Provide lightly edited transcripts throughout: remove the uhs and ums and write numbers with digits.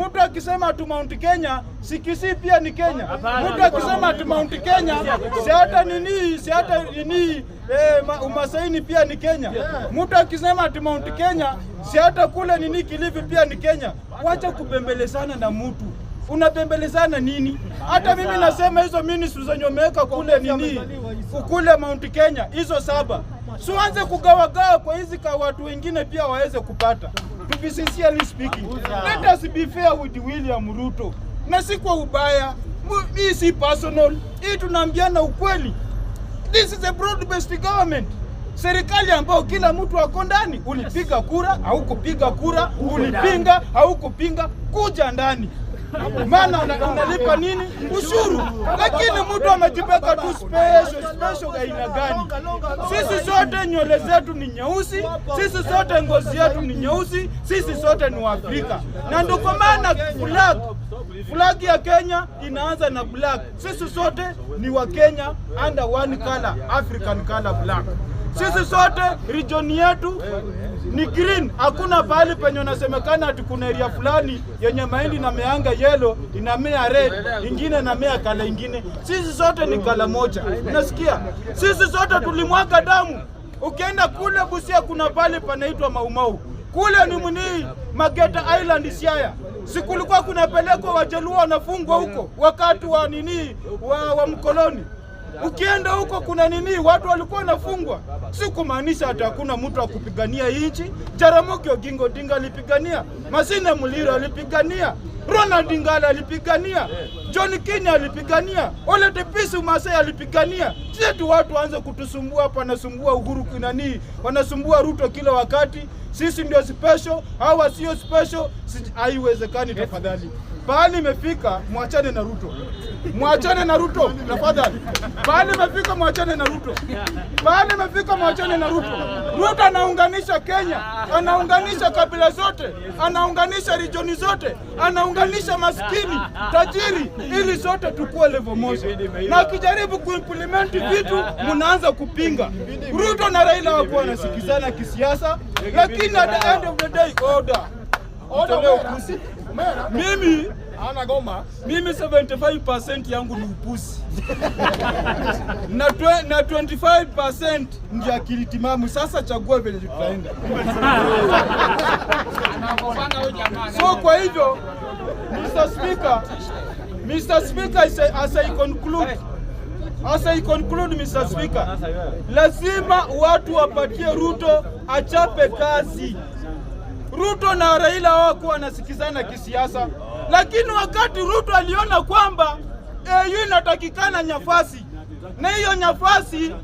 Mtu akisema ati Mount Kenya, si Kisii pia ni Kenya. Mtu akisema ati Mount Kenya, si hata nini, Umasaini pia ni Kenya. Mtu akisema ati Mount Kenya, si hata kule nini Kilifi pia ni Kenya. Wacha kubembelezana na mtu. Unabembelezana nini? Hata mimi nasema hizo ministry zenye umeweka kule nini, kule Mount Kenya, hizo saba, sianze kugawagawa kwa hizi kwa watu wengine pia waweze kupata. To be sincerely speaking, let us be fair with William Ruto, na si kwa ubaya. Hii si personal, hii tunaambiana ukweli. This is a broad based government, serikali ambayo kila mtu ako ndani. Ulipiga kura au kupiga kura, ulipinga au kupinga, kuja ndani, maana unalipa nini? Ushuru. Lakini mtu amejipeka tu special special aina gani? Sisi sote nywele zetu ni nyeusi, sisi sote ngozi yetu ni nyeusi, sisi sote ni Waafrika, na ndio kwa maana flag ya Kenya inaanza na black. Sisi sote ni wa Kenya under one color, African color black. Sisi sote region yetu ni green. Hakuna pahali penye unasemekana ati kuna area fulani yenye mahindi na meanga yellow inamea red, ingine inamea color ingine. Sisi sote ni color moja, unasikia? Sisi sote tulimwaga damu. Ukienda kule Busia kuna pale panaitwa Maumau, kule ni mni Mageta Island Siaya, si kulikuwa kunapelekwa Wajaluo wanafungwa huko wakati wa nini wa mkoloni. Ukienda huko kuna nini, watu walikuwa wanafungwa. Si kumaanisha hata hakuna mtu akupigania nchi. Jaramogi Oginga Odinga alipigania, Masinde Muliro alipigania, Ronald Ngala alipigania, John Kenya alipigania, Ole Tipisi Masai alipigania. Sisi watu waanze kutusumbua hapa, wanasumbua Uhuru nani, wanasumbua Ruto kila wakati. Sisi ndio special, hawa sio special. Haiwezekani tafadhali. Pahali imefika, mwachane na Ruto, mwachane na Ruto tafadhali. Pahali imefika, mwachane na Ruto. Pahali imefika, mwachane na Ruto. Ruto anaunganisha Kenya, anaunganisha kabila zote, anaunganisha region zote, anaunganisha maskini, tajiri, ili sote tukue level moja. Na akijaribu kuimplement vitu, mnaanza kupinga. Ruto na Raila wakuwa wanasikizana kisiasa, lakini at the end of the day, order. Order upuzi. Mimi Ana goma. Mimi 75% yangu ni upuzi na 25% ndio akili timamu. Sasa chagua vile tutaenda. So kwa hivyo, Mr. Speaker, Mr. Speaker, as I conclude, Mr. Speaker, lazima watu wapatie Ruto achape kazi. Ruto na Raila hawakuwa wanasikizana kisiasa, lakini wakati Ruto aliona kwamba AU inatakikana nafasi na hiyo nafasi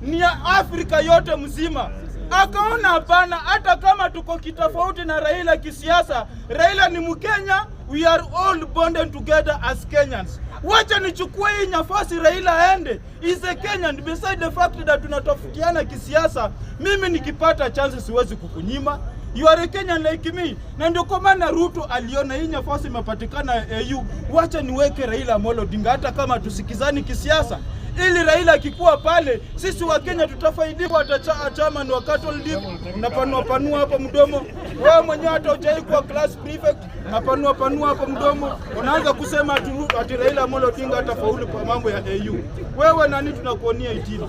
ni ya Afrika yote mzima, akaona hapana, hata kama tuko kitofauti na Raila kisiasa, Raila ni Mkenya, we are all bonded together as Kenyans. Wacha nichukue hii nafasi Raila aende, is a Kenyan. Beside the fact that tunatofautiana kisiasa, mimi nikipata chance siwezi kukunyima. You are a Kenyan like me. Na ndio kwa maana Ruto aliona hii nafasi imepatikana AU, wacha niweke Raila Amolo Odinga hata kama tusikizani kisiasa, ili Raila akikuwa pale, sisi wa Kenya tutafaidiwa. Hata chairman wa cattle dip unapanua panua hapo mdomo, wewe mwenyewe hata hujai kuwa class prefect, unapanua panua hapo mdomo, unaanza kusema ati Raila Amolo Odinga hatafaulu kwa mambo ya AU. Wewe nani tunakuonia itini?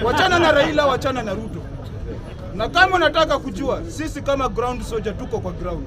Wachana na Raila, wachana na Ruto. Na kama unataka kujua, sisi kama ground soldier tuko kwa ground.